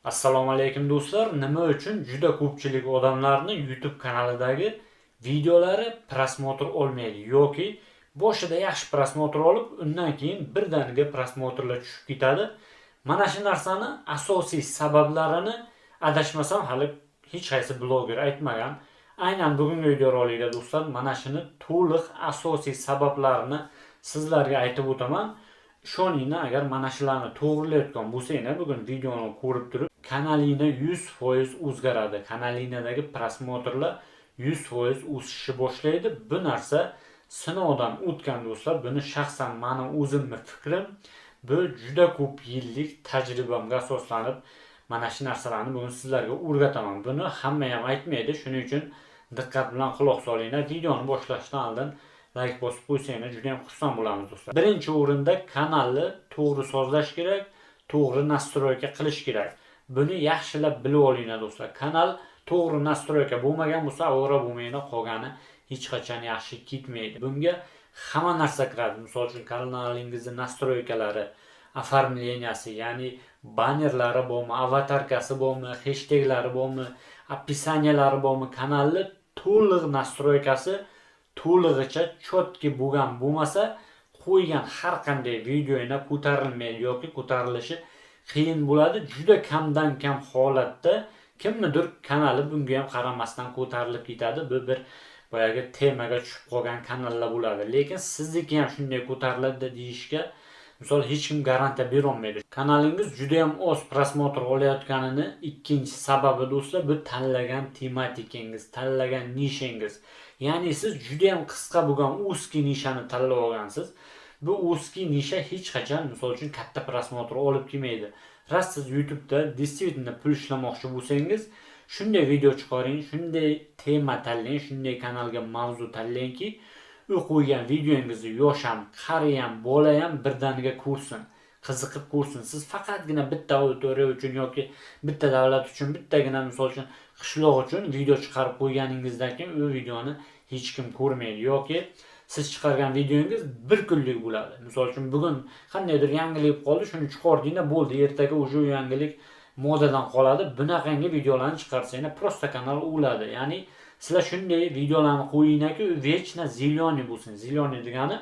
Assalomu alaykum do'stlar. Nima uchun juda ko'pchilik odamlarni YouTube kanalidagi videolari просмотр olmaydi yoki boshida yaxshi просмотр olib, undan keyin birdaniga просмотр lar tushib ketadi? Mana shu narsani asosiy sabablarini, adashmasam, hali hech qaysi bloger aytmagan. Aynan bugungi videorolikda, do'stlar, mana shuni to'liq asosiy sabablarini sizlarga aytib o'taman. Ishoninglar, agar mana shularni to'g'rilayotgan bo'lsanglar, bugun videoni ko'rib turib, kanalingda 100% o'zgaradi. Kanalingdagi просмотр lar 100% o'sishni boshlaydi. Bu narsa sinovdan o'tgan, do'stlar. Buni shaxsan mani o'zimni fikrim. Bu juda ko'p yillik tajribamga asoslanib, mana shu narsalarni bugun sizlarga o'rgataman. Buni hamma ham aytmaydi. Shuning uchun diqqat bilan quloq solinglar. Videoni boshlashdan oldin like bosib qo'ysanglar, juda ham xursand bo'lamiz, do'stlar. Birinchi o'rinda kanalni to'g'ri sozlash kerak, to'g'ri настройка qilish kerak. Buni yaxshilab bilib olinglar, do'stlar. Kanal to'g'ri настройка bo'lmagan bo'lsa, avvalo bo'lmaydi, qolgani hech qachon yaxshi ketmaydi. Bunga hamma narsa kiradi. Misol uchun, kanalingizni настройка lari, оформления si, ya'ni bannerlari bormi, аватарка si bormi, heshtaglari bormi, описания lari bormi, kanalni to'liq настройка si to'lig'icha чётко bo'lgan bo'lmasa, qo'ygan har qanday videoyini ko'tarilmaydi yoki ko'tarilishi qiyin bo'ladi. Juda kamdan kam holatda kimnidir kanali bunga ham qaramasdan ko'tarilib ketadi. Bu bir boyagi temaga tushib qolgan kanallar bo'ladi. Lekin sizniki ham shunday ko'tariladi deyishga, misol, hech kim garantiya berolmaydi. Kanalingiz juda ham oz просмотр olayotganini ikkinchi sababi, do'stlar, bu tanlagan tematikangiz, tanlagan nishangiz. Ya'ni siz juda ham qisqa bo'lgan узкий nishani tanlab olgansiz. Bu узкий ниша hech qachon, misol uchun, katta просмотр olib kelmaydi. Rost, siz YouTube'da действительно pul ishlamoqchi bo'lsangiz, shunday video chiqaring, shunday tema tanlang, shunday kanalga mavzu tanlangki, u qo'ygan videongizni yosh ham, qari ham, bola ham birdaniga ko'rsin, qiziqib ko'rsin. Siz faqatgina bitta auditoriya uchun yoki bitta davlat uchun, bittagina, misol uchun, qishloq uchun video chiqarib qo'yganingizdan keyin u videoni hech kim ko'rmaydi yoki siz chiqargan videongiz bir kunlik bo'ladi. Misol uchun, bugun qandaydir yangilik bo'lib qoldi, shuni chiqardingda bo'ldi, ertaga уже u yangilik modadan qoladi. Bunaqangi videolarni chiqarsanglar, просто kanal o'ladi. Ya'ni sizlar shunday videolarni qo'yinglarki, u вечно зеленый bo'lsin. Зеленый degani,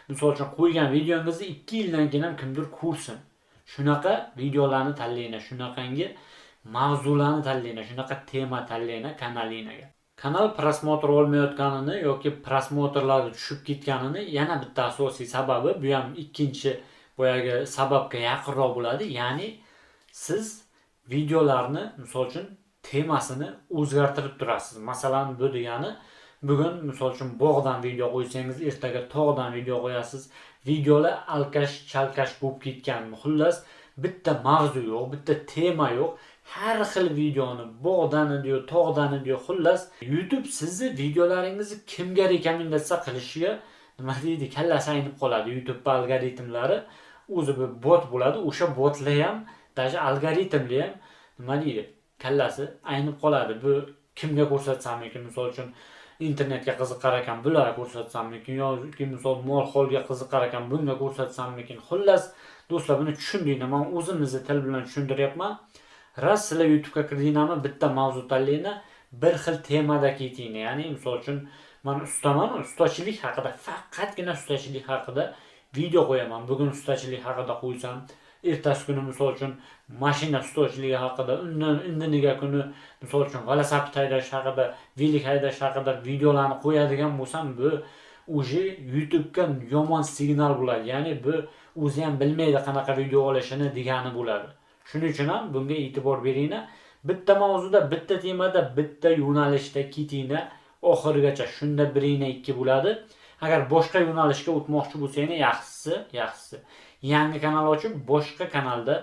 misol uchun, qo'ygan videongizni 2 yildan keyin ham kimdir ko'rsin. Shunaqa videolarni tanlanglar, shunaqangi mavzularni tanlanglar, shunaqa tema tanlanglar kanalinglarga. Kanal просмотр olmayotganini yoki просмотр lari tushib ketganini yana bitta asosiy sababi, bu ham ikkinchi boyagi sababga yaqinroq bo'ladi. Ya'ni siz videolarni, misol uchun, temasini o'zgartirib turasiz. Masalan, bu degani, bugun, misol uchun, bog'dan video qo'ysangiz, ertaga tog'dan video qo'yasiz. Videolar alkash chalkash bo'lib ketgan. Xullas, bitta mavzu yo'q, bitta tema yo'q. Har xil videoni bog'dan diyor, tog'dan diyor. Xullas, YouTube sizni videolaringizni kimga рекомендация qilishiga, nima deydi, kallasi aynib qoladi. YouTube algoritmlari o'zi bir bot bo'ladi. O'sha botlar ham, даже algoritmlar ham, nima deydi, kallasi aynib qoladi. Bu kimga ko'rsatsam ekan, misol uchun, internetga qiziqar ekan, bularga ko'rsatsammikin yoki, misol, mol holga qiziqar ekan, bunga ko'rsatsammikin. Xullas, do'stlar, buni tushundinglar. Men o'zimizni til bilan tushuntiryapman. Rost, sizlar YouTubega kirdinglarmi, bitta mavzu tanlanglar, bir xil temada ketinglar. Ya'ni, misol uchun, men ustaman, ustachilik haqida, faqatgina ustachilik haqida video qo'yaman. Bugun ustachilik haqida qo'ysam, ertasi kuni, misol uchun, mashina ustachiligi haqida, undan indiniga kuni, misol uchun, velosiped haydash haqida, велик haydash haqida videolarni qo'yadigan bo'lsam, bu уже YouTubega yomon signal bo'ladi. Ya'ni bu o'zi ham bilmaydi qanaqa video olishini degani bo'ladi. Shuning uchun ham bunga e'tibor beringlar. Bitta mavzuda, bitta temada, bitta yo'nalishda ketinglar oxirigacha. Shunda biringlar ikki bo'ladi. Agar boshqa yo'nalishga o'tmoqchi bo'lsanglar, yaxshisi yangi kanal ochib, boshqa kanalda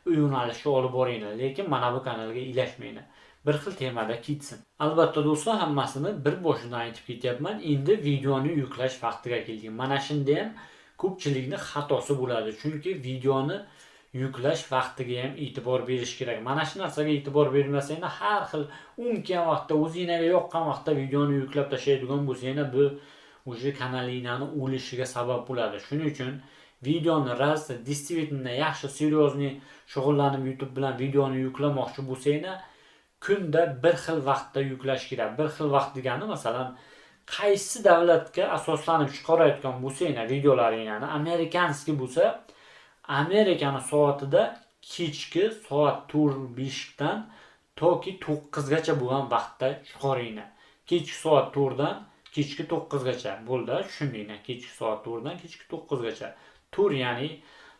u yo'nalishni olib boringlar, lekin mana bu kanalga ilashmanglar. Bir xil temada ketsin. Albatta, do'stlar, hammasini bir boshidan aytib ketyapman. Endi videoni yuklash vaqtiga keldik. Mana shunda ham ko'pchilikning xatosi bo'ladi. Chunki videoni yuklash vaqtiga ham e'tibor berish kerak. Mana shu narsaga e'tibor bermasanglar, har xil ungan vaqtda, o'zingizga yoqqan vaqtda videoni yuklab tashlaydigan bo'lsanglar, bu уже kanalinglarni o'lishiga sabab bo'ladi. Shuning uchun Videoni rost, действительно yaxshi, серьезный shug'ullanib YouTube bilan videoni yuklamoqchi bo'lsanglar, kunda bir xil vaqtda yuklash kerak. Bir xil vaqt degani, masalan, qaysi davlatga asoslanib chiqarayotgan bo'lsanglar videolaringni, американский bo'lsa, Amerikani soatida kechki soat 4-5 dan toki 9 gacha bo'lgan vaqtda chiqaringlar. Kechki soat 4 dan kechki 9 gacha bo'ldi, tushundinglar? Kechki soat 4 dan kechki 9 gacha. 4, ya'ni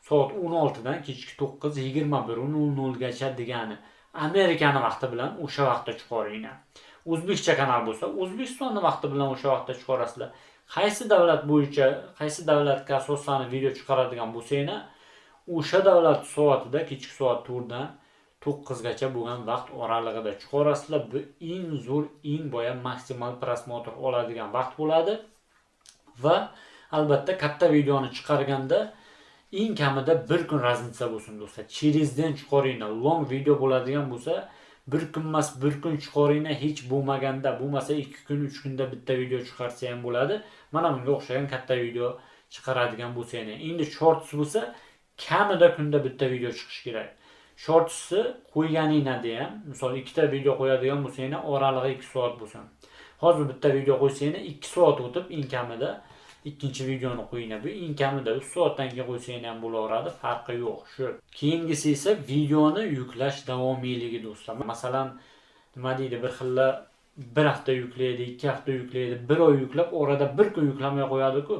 soat 16 dan kechki 9 21:00 gacha degani. Amerikani vaqti bilan o'sha vaqtda chiqaringlar. O'zbekcha kanal bo'lsa, O'zbekistonni vaqti bilan o'sha vaqtda chiqarasizlar. Qaysi davlat bo'yicha, qaysi davlatga asoslanib video chiqaradigan bo'lsanglar, o'sha davlat soatida kechki soat 4 dan 9 gacha bo'lgan vaqt oralig'ida chiqarasizlar. Bu eng zo'r, eng boya maksimal просмотр oladigan vaqt bo'ladi. Va albatta katta videoni chiqarganda eng kamida bir kun разница bo'lsin do'stlar. Через день chiqaringlar. Long video bo'ladigan bo'lsa, bir kun emas, bir kun chiqaringlar, hech bo'lmaganda, bo'lmasa 2 kun, 3 kunda bitta video chiqarsa ham bo'ladi. Mana bunga o'xshagan katta video chiqaradigan bo'lsanglar. Endi shorts bo'lsa, kamida kunda bitta video chiqishi kerak. Shortsni qo'yganingda ham, misol 2 ta video qo'yadigan bo'lsanglar, oralig'i 2 soat bo'lsin. Hozir bitta video qo'ysanglar, 2 soat o'tib eng kamida ikkinchi videoni qo'yinglar. Bu eng kamida 3 soatdan keyin qo'ysanglar ham bo'laveradi, farqi yo'q. Shu. Keyingisi esa videoni yuklash davomiyligi do'stlar. Masalan, nima deydi, bir xilla bir hafta yuklaydi, 2 hafta yuklaydi, bir oy yuklab, orada bir kun yuklamay qo'yadi-ku.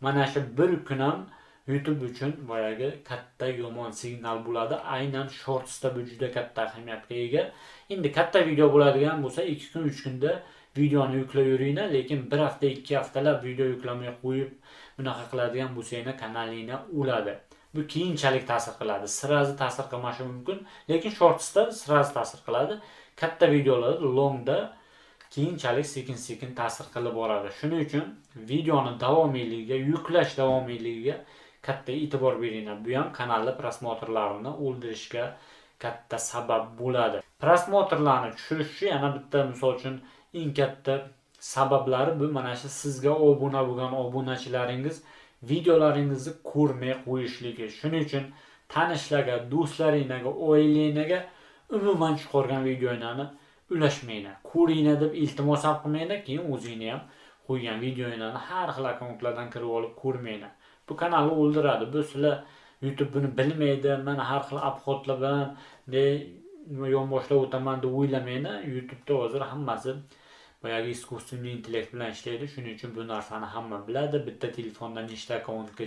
Mana shu bir kun ham YouTube uchun boyagi katta yomon signal bo'ladi. Aynan shortsda bu juda katta ahamiyatga ega. Endi katta video bo'ladigan bo'lsa, 2 kun, 3 kunda videoni yuklayveringlar, lekin bir hafta, 2 haftalab video yuklamay qo'yib, bunaqa qiladigan bo'lsanglar, kanalinglar o'ladi. Bu keyinchalik ta'sir qiladi. Сразу ta'sir qilmashi mumkin, lekin shortsda сразу ta'sir qiladi. Katta videolar longda keyinchalik sekin-sekin ta'sir qilib boradi. Shuning uchun videoni davomiyligiga, yuklash davomiyligiga katta e'tibor beringlar. Bu ham kanalda просмотр larini o'ldirishga katta sabab bo'ladi. Просмотр larni tushirishi yana bitta, misol uchun, eng katta sabablari bu mana shu sizga obuna bo'lgan obunachilaringiz videolaringizni ko'rmay qo'yishligi. Shuning uchun tanishlarga, do'stlaringlarga, oilanglarga umuman chiqargan videolarni ulashmanglar. Ko'ringlar deb iltimos ham qilmanglar, keyin o'zingni ham qo'ygan videolarni har xil akkauntlardan kirib olib ko'rmanglar. Bu kanalni o'ldiradi. Bu sizlar YouTube buni bilmaydi, mana har xil обход lar bilan yonboshlab o'taman deb o'ylamanglar. YouTube'da hozir hammasi boyagi искусственный интеллект bilan ishlaydi. Shuning uchun bu narsani hamma biladi. Bitta telefondan nechta akkauntga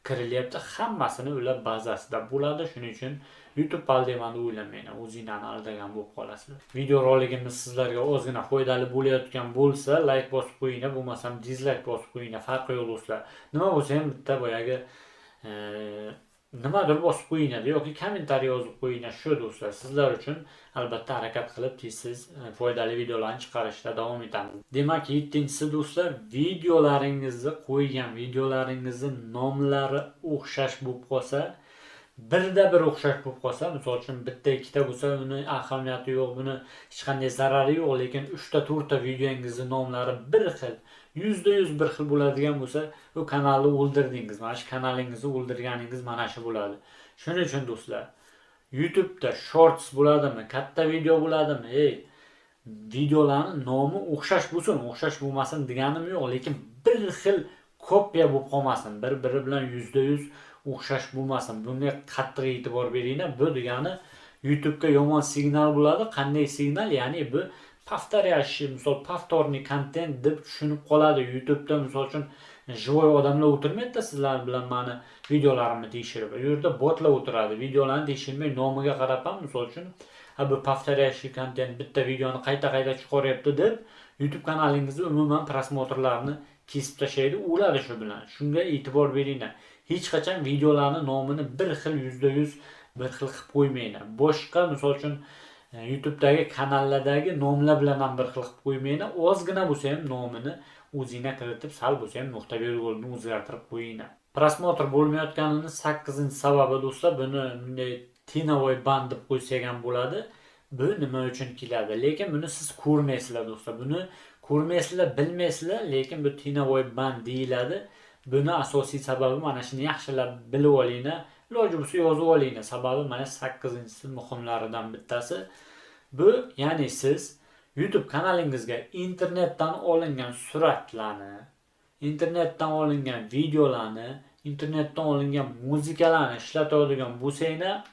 kirilyapti, hammasini ular bazasida bo'ladi. Shuning uchun YouTube aldayman deb o'ylamanglar. O'zinglarni aldagan bo'lib qolasizlar. Video roligimiz sizlarga ozgina foydali bo'layotgan bo'lsa, like bosib qo'yinglar, bo'lmasam dislike bosib qo'yinglar, farqi yo'q do'stlar. Nima bo'lsa ham bitta boyagi nimadir bosib qo'yinglar yoki kommentariy yozib qo'yinglar. Shu do'stlar, sizlar uchun albatta harakat qilib tez-tez foydali videolarni chiqarishda davom etamiz. Demak, 7-inchisi do'stlar, videolaringizni, qo'ygan videolaringizni nomlari o'xshash bo'lib qolsa, birda bir o'xshash bo'lib qolsa, misol uchun bitta ikkita bo'lsa, uni ahamiyati yo'q, buni hech qanday zarari yo'q, lekin 3 ta 4 ta videongizni nomlari bir xil, 100% bir xil bo'ladigan bo'lsa, u kanalni o'ldirdingiz. Mana shu kanalingizni o'ldirganingiz mana shu bo'ladi. Shuning uchun do'stlar, YouTube'da shorts bo'ladimi, katta video bo'ladimi, ey, videolarni nomi o'xshash bo'lsin, o'xshash bo'lmasin deganim yo'q, lekin bir xil kopiya bo'lib qolmasin, bir-biri bilan 100% o'xshash bo'lmasin. Bunga qattiq e'tibor beringlar. Bu degani YouTube'ga yomon signal bo'ladi. Qanday signal? Ya'ni bu повторяющий, misol повторный kontent deb tushunib qoladi. YouTube'da misol uchun живой odamlar o'tirmaydi sizlar bilan mani videolarimni tekshirib. U yerda botlar o'tiradi. Videolarni tekshirmay nomiga qarab ham misol uchun ha bu повторяющий kontent, bitta videoni qayta-qayta chiqaryapti deb YouTube kanalingizni umuman просмотр larni kesib tashlaydi, o'ladi shu bilan. Shunga e'tibor beringlar. Hech qachon videolarni nomini bir xil 100% bir xil qilib qo'ymanglar. Boshqa misol uchun YouTube'dagi kanallardagi nomlar bilan ham bir xil qilib qo'ymanglar. Ozgina bo'lsa ham nomini o'zinglar kiritib, sal bo'lsa ham nuqta belgilini o'zgartirib qo'yinglar. Просмотр bo'lmayotganini 8-sababi do'stlar, buni bunday теневой бан deb qo'ysak ham bo'ladi. Bu nima uchun keladi? Lekin buni siz ko'rmaysizlar do'stlar. Buni ko'rmaysizlar, bilmaysizlar, lekin bu теневой бан deyiladi. Buni asosiy sababi mana shuni yaxshilab bilib olinglar, iloji bo'lsa yozib olinglar. Sababi mana 8-inchisi muhimlaridan bittasi. Bu, ya'ni siz YouTube kanalingizga internetdan olingan suratlarni, internetdan olingan videolarni, internetdan olingan muzikalarni ishlatadigan bo'lsanglar,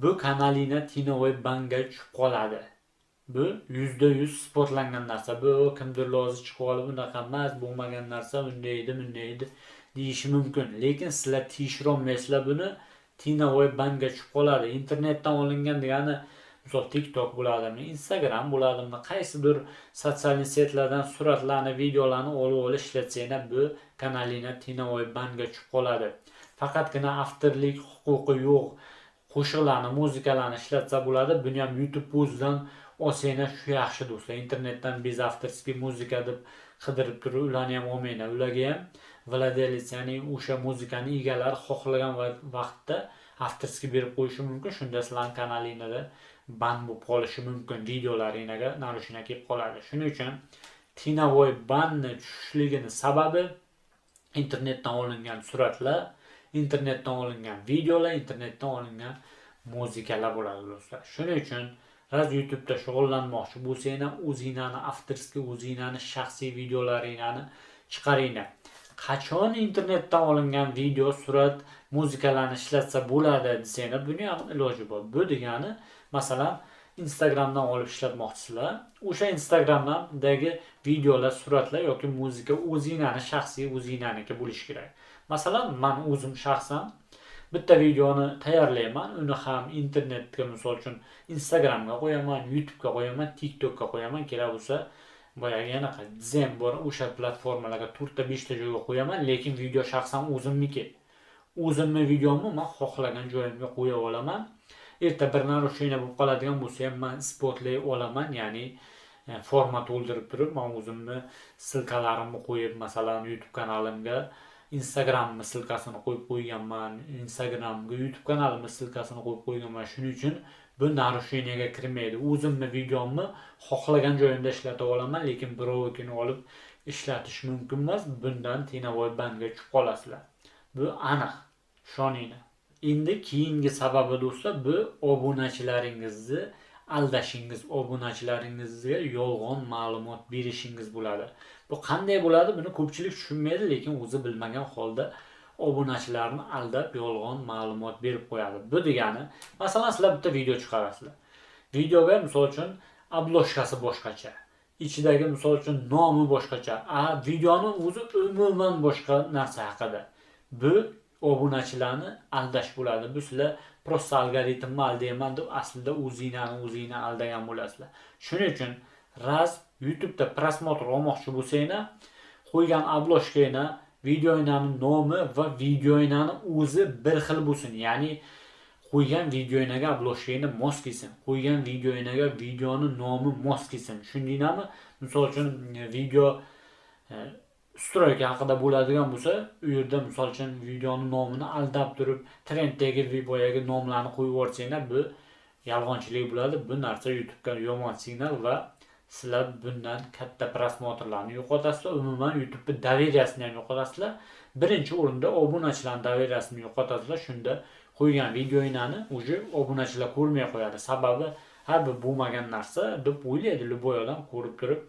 bu kanalinglar tinovoy banga tushib qoladi. Bu %100 isbotlangan narsa. Bu kimdir lozi chiqib olib unaqa emas, bo'lmagan narsa, unday edi, bunday edi deyishi mumkin. Lekin sizlar tekshirolmaysizlar buni, tinovoy banga tushib qoladi. Internetdan olingan degani misol TikTok bo'ladimi, Instagram bo'ladimi, qaysidir sotsial setlardan suratlarni, videolarni olib olib ishlatsanglar, bu kanalinglar tinovoy banga tushib qoladi. Faqatgina avtorlik huquqi yo'q qo'shiqlarni, muzikalarni ishlatsa bo'ladi. Buni ham YouTube o'zidan olsanglar shu yaxshi do'stlar. Internetdan bez avtorskiy muzika deb qidirib turib ularni ham olmanglar. Ularga ham владелец, ya'ni o'sha muzikani egalari xohlagan vaqtda avtorskiy berib qo'yishi mumkin. Shunda sizlarning kanalingizda ban bo'lib qolishi mumkin, videolaringizga narushina kelib qoladi. Shuning uchun tinovoy banni tushishligini sababi internetdan olingan suratlar, internetdan olingan videolar, internetdan olingan muzikalar bo'ladi do'stlar. Shuning uchun raz YouTube'da shug'ullanmoqchi bo'lsanglar, o'zinglarni avtorskiy, o'zinglarni shaxsiy videolaringlarni chiqaringlar. Qachon internetdan olingan video, surat, muzikalarni ishlatsa bo'ladi desanglar, buni ham iloji bor. Bu degani, masalan, Instagramdan olib ishlatmoqchisizlar, o'sha Instagramdagi videolar, suratlar yoki muzika o'zinglarni shaxsiy, o'zinglarniki bo'lishi kerak. Masalan, men o'zim shaxsan bitta videoni tayyorlayman, uni ham internetga, misol uchun Instagramga qo'yaman, YouTube'ga qo'yaman, TikTok'ga qo'yaman, kerak bo'lsa boyagi anaqa Zen bor, o'sha platformalarga 4 ta 5 ta joyga qo'yaman, lekin video shaxsan o'zimniki. O'zimni videomni men xohlagan joyimga qo'ya olaman. Erta bir narushение bo'lib qoladigan bo'lsa ham men isbotlay olaman, ya'ni forma to'ldirib turib, men o'zimni ссылкalarimni qo'yib, masalan, YouTube kanalimga Instagramni ссылкasini qo'yib qo'yganman, Instagramga YouTube kanalimni ссылкasini qo'yib qo'yganman. Shuning uchun bu narusheniyaga kirmaydi. O'zimni videomni xohlagan joyimda ishlata olaman, lekin birovnikini olib ishlatish mumkin emas. Bundan tinovoy banga tushib qolasizlar. Bu aniq, ishoninglar. Endi keyingi sababi do'stlar, bu obunachilaringizni aldashingiz, obunachilaringizga yolg'on ma'lumot berishingiz bo'ladi. Bu qanday bo'ladi? Buni ko'pchilik tushunmaydi, lekin o'zi bilmagan holda obunachilarni aldab yolg'on ma'lumot berib qo'yadi. Bu degani, masalan, sizlar bitta video chiqarasizlar. Videoga misol uchun obloshkasi boshqacha, ichidagi misol uchun nomi boshqacha, videoni o'zi umuman boshqa narsa haqida. Bu obunachilarni aldash bo'ladi. Bu sizlar prosta algoritmni aldayman deb aslida o'zinglarni aldagan bo'lasizlar. Shuning uchun raz YouTube'da prosmotr olmoqchi bo'lsanglar, qo'ygan obloshkangni, videoning nomi va videoning o'zi bir xil bo'lsin. Ya'ni qo'ygan videoingga obloshkangni mos kelsin, qo'ygan videoingga videoning nomi mos kelsin. Tushundinglarmi? Misol uchun video stroyka haqida bo'ladigan bo'lsa, u yerda misol uchun videoning nomini aldab turib, trenddagi boyagi nomlarni qo'yib yuborsanglar, bu yolg'onchilik bo'ladi. Bu narsa YouTube'ga yomon signal va sizlar bundan katta prosmotrlarni yo'qotasizlar. Umuman YouTube'ning довериясini ham yo'qotasizlar. Birinchi o'rinda obunachilarning довериясini yo'qotasizlar. Shunda qo'ygan videoinglarni уже obunachilar ko'rmay qo'yadi. Sababi har bir bo'lmagan narsa deb o'ylaydi любой odam ko'rib turib,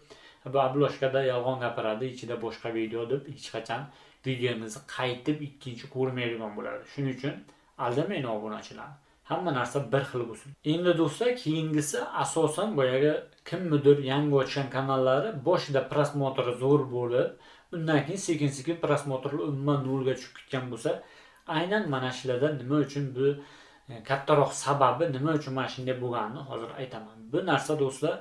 bu obloshkada yolg'on gapiradi, ichida boshqa video deb hech qachon videongizni qaytib ikkinchi ko'rmaydigan bo'ladi. Shuning uchun aldamang obunachilarni. Hamma narsa bir xil bo'lsin. Endi do'stlar, keyingisi asosan boyagi kimnidir yangi ochgan kanallari boshida prosmotri zo'r bo'lib, undan keyin sekin-sekin prosmotrlar umuman nolga tushib ketgan bo'lsa, aynan mana shularda nima uchun bu kattaroq sababi, nima uchun mana shunday bo'lganini hozir aytaman. Bu narsa do'stlar,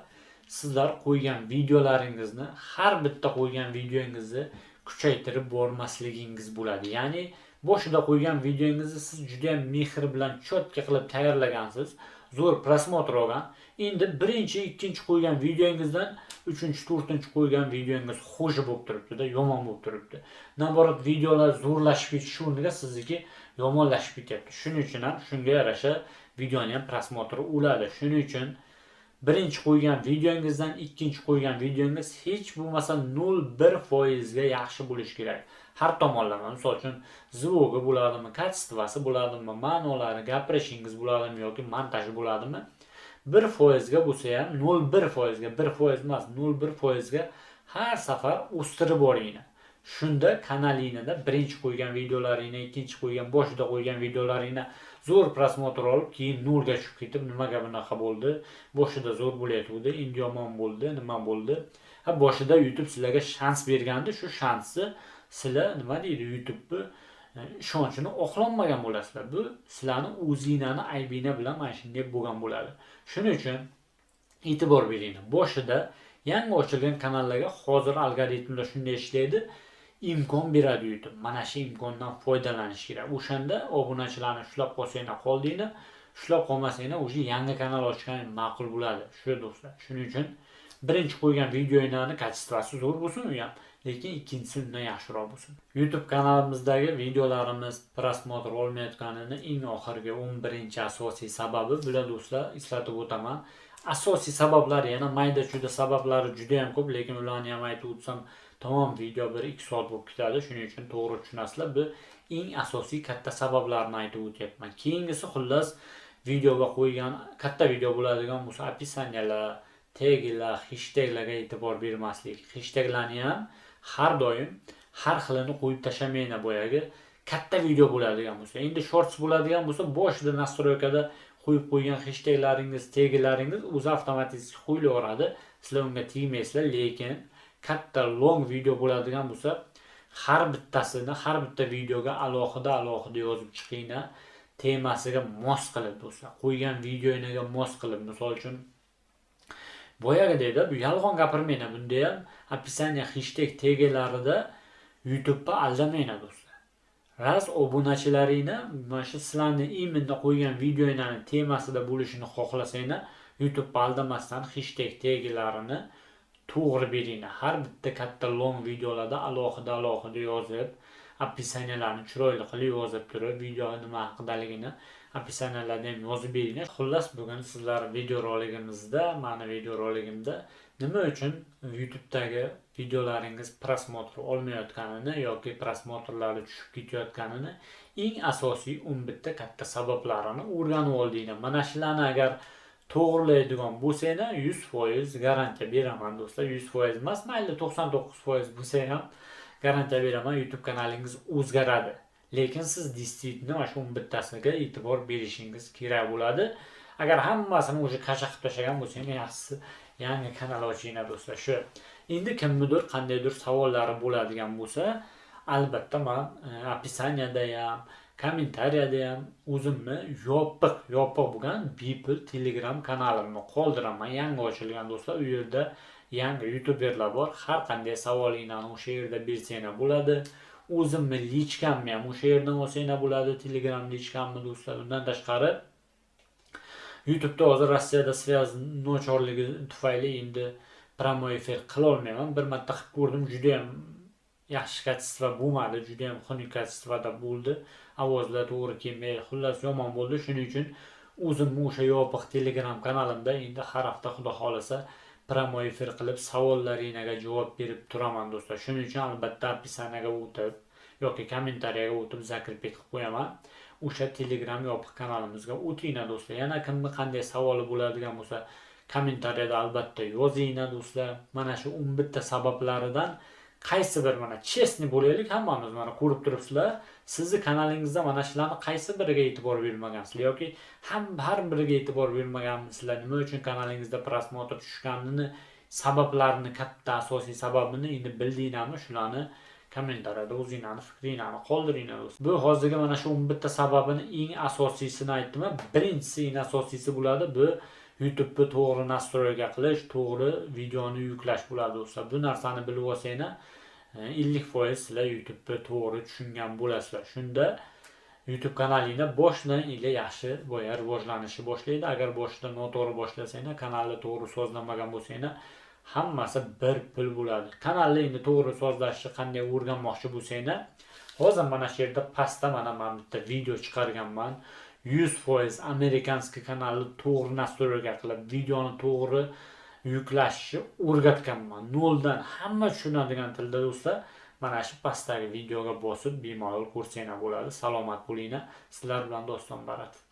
sizlar qo'ygan videolaringizni, har bitta qo'ygan videongizni kuchaytirib bormasligingiz bo'ladi. Ya'ni boshida qo'ygan videongizni siz juda ham mehr bilan chotka qilib tayyorlagansiz, zo'r prosmotr olgan. Endi birinchi, ikkinchi qo'ygan videongizdan uchinchi, to'rtinchi qo'ygan videongiz xo'sh bo'lib turibdi-da, yomon bo'lib turibdi. Naborat videolar zo'rlashib ketishi o'rniga sizniki yomonlashib ketyapti. Shuning uchun ham shunga yarasha videoni ham prosmotri o'ladi. Shuning uchun Birinchi qo'ygan videongizdan ikkinchi qo'ygan videongiz hech bo'lmasa 0,1% ga yaxshi bo'lishi kerak. Har tomonlama, misol uchun, звук i bo'ladimi, качество si bo'ladimi, ma'nolari, gapirishingiz bo'ladimi yoki montaji bo'ladimi? 1% ga bo'lsa ham, 0,1% ga, 1% emas, 0,1% ga har safar o'stirib boringlar. Shunda kanalingizda birinchi qo'ygan videolaringni, ikkinchi qo'ygan, boshida qo'ygan videolaringni zo'r просмотр olib, keyin nolga tushib ketib, nimaga bunaqa bo'ldi? Boshida zo'r bo'layotgandi, endi yomon bo'ldi, nima bo'ldi? Ha, boshida YouTube sizlarga shans bergandi, shu shansni sizlar, nima deydi, YouTube'ni ishonchini oqlonmagan bo'lasizlar. Bu sizlarni o'zinglarni aybinglar bilan mana shunday bo'lgan bo'ladi. Shuning uchun e'tibor beringlar. Boshida yangi ochilgan kanallarga hozir algoritmlar shunday ishlaydi, imkon beradi YouTube. Mana shu imkondan foydalanish kerak. O'shanda obunachilarni ushlab qolsanglar qoldinglar, ushlab qolmasanglar o'sha yangi kanal ochgan ma'qul bo'ladi. Shu do'stlar, shuning uchun birinchi qo'ygan videoinglarni качество si zo'r bo'lsin u ham, lekin ikkinchisi undan yaxshiroq bo'lsin. YouTube kanalimizdagi videolarimiz просмотр olmayotganini eng oxirgi 11-asosiy sababi bular do'stlar, eslatib o'taman. Asosiy sabablari yana mayda-chuyda sabablari juda ham ko'p, lekin ularni ham aytib o'tsam tamom video 1-2 soat bo'lib ketadi. Shuning uchun to'g'ri tushunasizlar. Bu eng asosiy katta sabablarni aytib o'tyapman. Keyingisi xullas videoga qo'ygan katta video bo'ladigan bo'lsa, описания lar, taglar, hashtaglarga e'tibor bermaslik. Hashtaglarni ham har doim har xilini qo'yib tashamanglar, boyagi katta video bo'ladigan bo'lsa. Endi shorts bo'ladigan bo'lsa, boshida настройка da qo'yib qo'ygan hashtaglaringiz, taglaringiz o'zi avtomatik qo'yilaveradi. Sizlar unga tegmaysizlar, lekin katta long video bo'ladigan bo'lsa, har bittasini, har bitta videoga alohida yozib chiqinglar, temasiga mos qilib do'stlar, qo'ygan videoingizga mos qilib, misol uchun boyagidek-da, bu yolg'on gapirmanglar, bunda ham описание, hashtag taglarida YouTube'ni aldamanglar do'stlar. Raz obunachilaringni mana shu sizlarni именно qo'ygan videoinglarning temasida bo'lishini xohlasanglar, YouTube'ni aldamasdan hashtag taglarini to'g'ri beringlar. Har bitta katta long videolarda alohida yozib, описания larni chiroyli qilib yozib turib, video nima haqidaligini описания larda ham yozib beringlar. Xullas, bugun sizlar video roligimizda, meni video roligimda nima uchun YouTube'dagi videolaringiz просмотр olmayotganini yoki просмотр lari tushib ketayotganini eng asosiy 11 ta katta sabablarini o'rganib oldinglar. Mana shularni agar to'g'rilaydigan bo'lsanglar, 100% garantiya beraman do'stlar. 100% emas, mayli 99% bo'lsa ham garantiya beraman, YouTube kanalingiz o'zgaradi. Lekin siz действительно mana shu 11 tasiga e'tibor berishingiz kerak bo'ladi. Agar hammasini o'sha kasha qilib tashlagan bo'lsangiz, yaxshisi yangi kanal ochinglar do'stlar. Shu endi kimnidir qandaydir savollari bo'ladigan bo'lsa, albatta men описания da ham, kommentariyada ham o'zimni yopiq bo'lgan bepul Telegram kanalimni qoldiraman. Yangi ochilgan do'stlar, u yerda yangi youtuberlar bor. Har qanday savolinglarni o'sha yerda bersanglar bo'ladi. O'zimni личка mni ham o'sha yerdan olsanglar bo'ladi, Telegram личка mni do'stlar. Undan tashqari YouTube'da hozir Rossiyada связь nochorligi tufayli endi прямой эфир qila olmayman. Bir marta qilib ko'rdim, juda ham yaxshi качество bo'lmadi, juda ham xunuk качество da bo'ldi. Ovozlar to'g'ri kelmay, xullas yomon bo'ldi. Shuning uchun o'zimni o'sha yopiq Telegram kanalimda endi har hafta xudo xolasa прямой эфир qilib savollaringizga javob berib turaman do'stlar. Shuning uchun albatta описания ga o'tib yoki kommentariyaga o'tib закрепить qilib qo'yaman. O'sha Telegram yopiq kanalimizga o'tinglar do'stlar. Yana kimni qanday savoli bo'ladigan bo'lsa, kommentariyada albatta yozinglar do'stlar. Mana shu 11 ta sabablaridan qaysi bir, mana честный bo'laylik hammamiz, mana ko'rib turibsizlar, sizni kanalingizda mana shularni qaysi biriga e'tibor bermagansizlar yoki har biriga e'tibor bermaganmisizlar, nima uchun kanalingizda просмотр tushganini sabablarini, katta asosiy sababini endi bildinglarmi, shularni kommentariyada o'zinglarni fikringlarni qoldiringlar do'stlar. Bu hozirgi mana shu 11 ta sababini eng asosiysini aytdim. Birinchisi, eng asosiysi bo'ladi, bu YouTube'ni to'g'ri настройка qilish, to'g'ri videoni yuklash bo'ladi do'stlar. Bu narsani bilib olsanglar, 50% sizlar YouTube'ni to'g'ri tushungan bo'lasizlar. Shunda YouTube kanalingda boshidan ila yaxshi boya rivojlanishi boshlaydi. Agar boshidan noto'g'ri boshlasanglar, kanalni to'g'ri sozlamagan bo'lsanglar, hammasi bir pul bo'ladi. Kanalni endi to'g'ri sozlashni qanday o'rganmoqchi bo'lsanglar, hozir mana shu yerda pastda mana men bitta video chiqarganman. 100% американский kanalni to'g'ri настройка qilib, videoni to'g'ri yuklashni o'rgatganman. Noldan hamma tushunadigan tilda do'stlar. Mana shu pastdagi videoga bosib bemalol ko'rsanglar bo'ladi. Salomat bo'linglar. Sizlar bilan Doston Baratov.